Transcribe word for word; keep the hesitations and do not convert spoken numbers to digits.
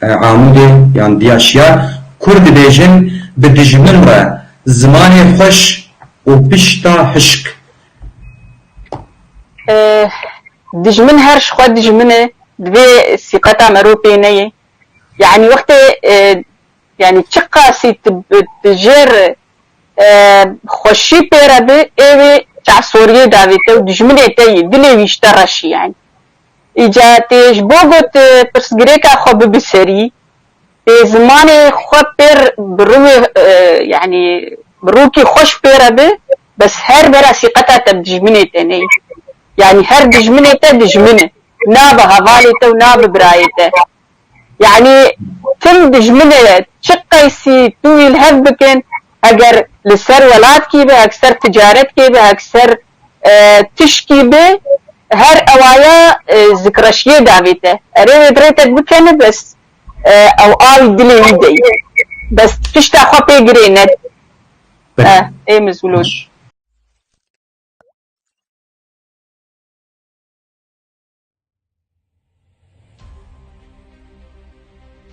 Amûdê yan Diya Şiyar, Kurd dibêjin bi dijmin re zimanê xweş û pişta hişk. Dijmin her ji xwe dijmin e, divê sîqeta mero pê neyê. Yanî wextê e, yanî çiqasî tu bi tu jêr e, xweşî pê re bi ê wê çavsoriyê davê te û dijminê te yî dilê wî ji te reşî yanî. Îca tê ji bo got e, pirsgirêka xwe bibi serî, tê zimanê xwe pêr bi rûyê e, yanî bi rûkî xweş pê re bi, bes her bera sîqeta te bi dijminê te neyê. Yanî her dijminê te dijmin e. Na bi hevalê te û na bi birayê te. Yanî tim dijminê ye. Çi qeysî tu wî li hev bikin, eger li ser welatkî be, hek ser ticaretkê be, hek ser e, tişkî be, her ewaya e, zikreşiyê davê te. Erê wê dirêtek bikene bes e, ew awî dilê wî deyî. Bes tişta xwe pê girê ne. E, ê mizûlot.